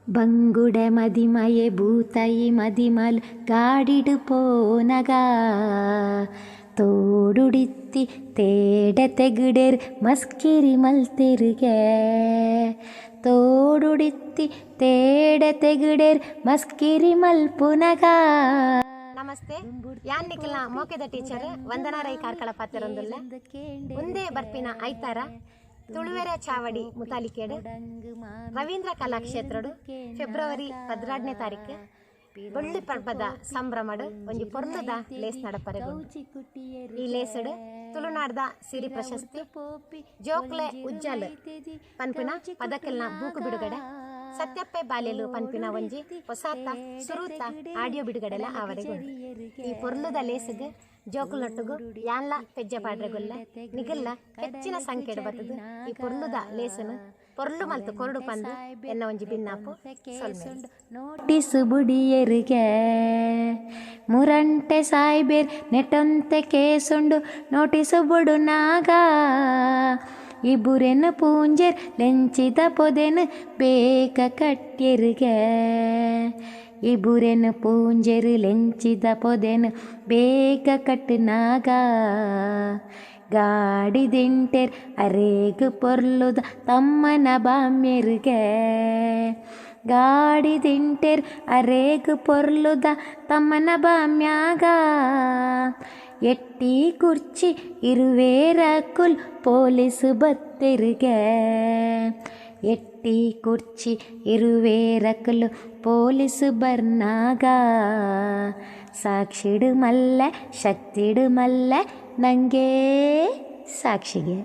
ಬಂಗುಡೆ ಮದಿಮಯೆ ಬೂತಾಯಿ ಮದಿಮಲ್ ಗಾಡಿಡ್ ಪೋನಗ ತೋಡುಡಿತ್ತಿ ತೇಡೆ ತೆಗಡೆರ್ ಮಸ್ಕಿರಿ ಮಲ್ತೆರ್ಗೆ ತೋಡುಡಿತ್ತಿ ತೇಡೆ ತೆಗಡೆರ್ ಮಸ್ಕಿರಿ ಮಲ್ಪುನಗ. ನಮಸ್ತೆ, ಯಾನ್ ನಿಖಲ್ನ ಮೋಕೆದ ಟೀಚರ್ ವಂದನಾ ರೈ ಕಾರ್ಕಳ ಪಾತೆರೊಂದುಲ್ಲೆ. ಉಂದೇ ಬರ್ಪಿನ ಐತಾರ ತುಳುವೆರೆ ಚಾವಡಿ ಮುತಾಲಿಕೇಡು ರವೀಂದ್ರ ಕಲಾಕ್ಷೇತ್ರಡು ಫೆಬ್ರವರಿ 12ನೇ ತಾರೀಕು ಬೊಳ್ಳಿ ಪರ್ಬದ ಸಂಭ್ರಮಡು ಒಂಜಿ ಪೊರ್ಲುದ ಲೇಸ್ ನಡಪರೆಗುಂಡು. ಈ ಲೇಸುಡು ತುಳುನಾಡ್ದ ಸಿರಿ ಪ್ರಶಸ್ತಿ, ಜೋಕ್ಲೆ ಉಜ್ಜಾಲ್ ಪನ್ಪಿನ ಪದಕೆಲ್ನ ಬೂಕು ಬಿಡುಗಡೆ, ಸತ್ಯಪ್ಪೆ ಬಾಲ್ಯಲು ಪನ್ಪಿನ ಒಂಜಿ ಹೊಸಾತ ಸುರೂತ ಆಡಿಯೋ ಬಿಡುಗಡೆಲ ಆವರೆಗುಂಡು. ಈ ಪೊರ್ಲುದ ಲೇಸುಗು ಜೋಕುಲ್ನೊಟ್ಟುಗು ಯಾನ್ಲ ಪೆಜ್ಜೆ ಪಾಡ್ರೆಗುಲ್ಲ ನಿಗಲ್ಲ ಹೆಚ್ಚಿನ ಸಂಖ್ಯೆಡ್ ಬತ್ತುದು ಈ ಪೊರ್ಲುದ ಲೇಸನು ಪೊರ್ಲು ಮಲ್ತು ಕೊರಡು ಪಂದು ಎನ್ನ ಒಂಜಿ ಬಿನ್ನಾಪು ಸೊಲ್ಮೆಲು. ನೋಟಿಸ್ ಬುಡಿಯೆರ್ಗೆ ಮುರಂಟೆ ಸಾಯ್ಬೇರ್ ನೆಟೊಂತೆ ಕೇಸುಂಡು ನೋಟಿಸ್ ಬುಡುನಾಗ ಇಬುರೆನ್ ಪೂಂಜೆರ್ ಲೆಂಚಿದ ಪೊದೆನ್ ಬೇಗ ಕಟ್ಯೆರ್ಗೆ ಇಬುರೆನ್ ಪೂಂಜೆರ್ ಲೆಂಚಿದ ಪೊದೆನ್ ಬೇಗ ಕಟ್ಟುನಾಗ ಗಾಡಿ ದಿಂಟೆರ್ ಅರೇಗ್ ಪೊರ್ಲುದ ತಮ್ಮನ ಬಾಮ್ಯೆರ್ಗೆ ಗಾಡಿ ದಿಂಟೆರ್ ಅರೇಗ್ ಪೊರ್ಲುದ ತಮ್ಮನ ಬಾಮ್ಯಾಗ ಎಟ್ಟಿ ಕುರ್ಚಿ ಇರುವೇರಕುಲ್ ಪೊಲೀಸ್ ಬತ್ತೆರ್ಗೆ ಎಟ್ಟಿ ಕುರ್ಚಿ ಇರುವೇರಕುಲು ಪೊಲೀಸ್ ಬರ್ನಾಗ ಸಾಕ್ಷಿಡು ಮಲ್ಲೆ ಶಕ್ತಿಡು ಮಲ್ಲೆ ನಂಗೆ ಸಾಕ್ಷಿಗೆ.